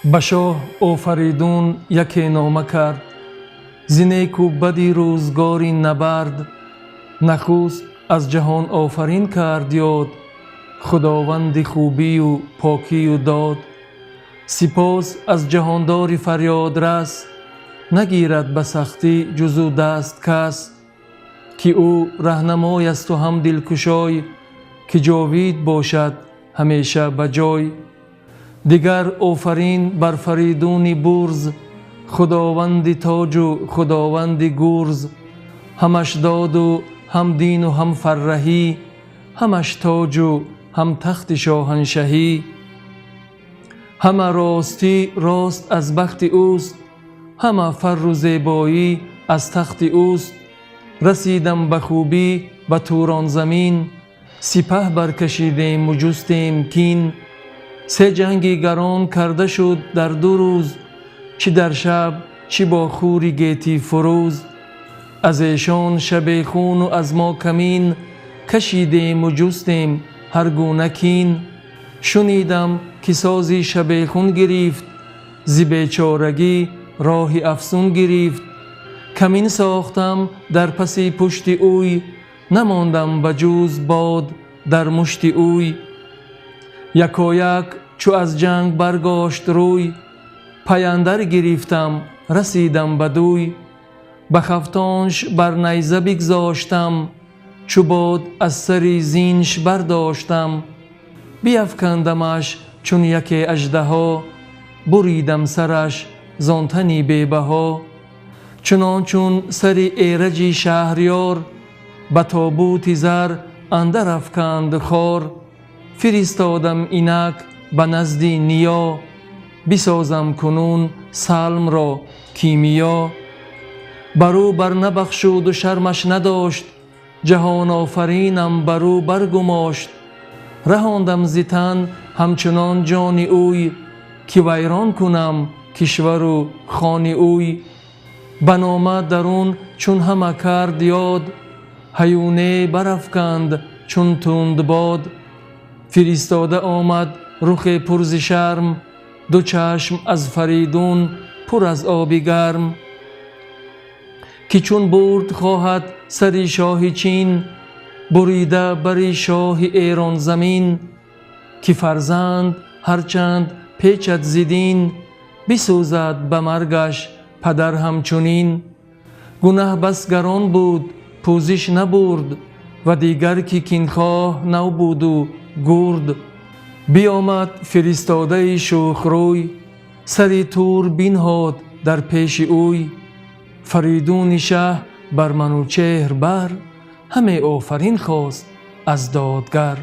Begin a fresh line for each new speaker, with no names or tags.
Ба шоҳ Офаридун яке нома кард, зи неку бади рӯзгори набард. Нахуст аз ҷаҳон офарин кард ёд, худованди хубию покию дод. Сипос аз ҷаҳондори фарёдрас, нагирад ба сахтӣ ҷузу даст кас, ки ӯ раҳнамой асту ҳам дилкушой, ки ҷовид бошад ҳамеша ба ҷой. Дигар офарин бар Фаридуни бурз, худованди тоҷу худованди гурз. Ҳамаш доду ҳам дину ҳам фарраҳӣ, ҳамаш тоҷу ҳам тахти шоҳаншаҳӣ. Ҳама ростӣ рост аз бахти ӯст, ҳама фарру зебоӣ аз тахти ӯст. Расидам ба хубӣ ба Турон замин, сипаҳ баркашидему ҷустем кин. Се ҷанги гарон карда шуд дар 2 рӯз, чӣ дар шаб, чӣ бо хури гетӣ фурӯз. Аз эшон шабехуну аз мо камин, кашидему ҷустем ҳар гуна кин. Шунидам ки сози шабехун гирифт, зи бечорагӣ роҳи афсун гирифт. Камин сохтам дар паси пушти ӯй, намондам ба ҷуз бод дар мушти ӯй. Якояк чу аз ҷанг баргошт рӯй, паяндар гирифтам, расидам ба дӯй. Ба хафтонш бар найза бигзоштам, чу бод аз сари зинш бардоштам. Биафкандамаш чун яке аждаҳо, буридам сараш зон тани бебаҳо. Чунон чун сари Эраҷи шаҳрёр, ба тобути зар андар афканд хор. Фиристодам инак ба назди ниё, бисозам кунун салмро кимиё. Бар ӯ бар набахшуду шармаш надошт, ҷаҳонофаринам бар ӯ баргумошт. Раҳондам зи тан ҳамчунон ҷони ӯй, ки вайрон кунам кишвару хони ӯй. Ба нома дарун чун ҳама кард ёд, ҳаюне барафканд чун тундбод. Фиристода омад рухе пур зи шарм, ду чашм аз Фаридун пур аз оби гарм, ки чун бурд хоҳад сари шоҳи Чин, бурида бари шоҳи Эрон замин. Ки фарзанд ҳарчанд печад зи дин, бисӯзад ба маргаш падар ҳамчунин. Гунаҳ бас гарон буд, пӯзиш набурд, ва дигар ки кинхоҳ нав буду гурд. Биомад фиристодаи шӯхрӯй, сари тур бинҳод дар пеши ӯй. Фаридуни шаҳ бар Манучеҳр бар ҳаме офарин хост аз додгар.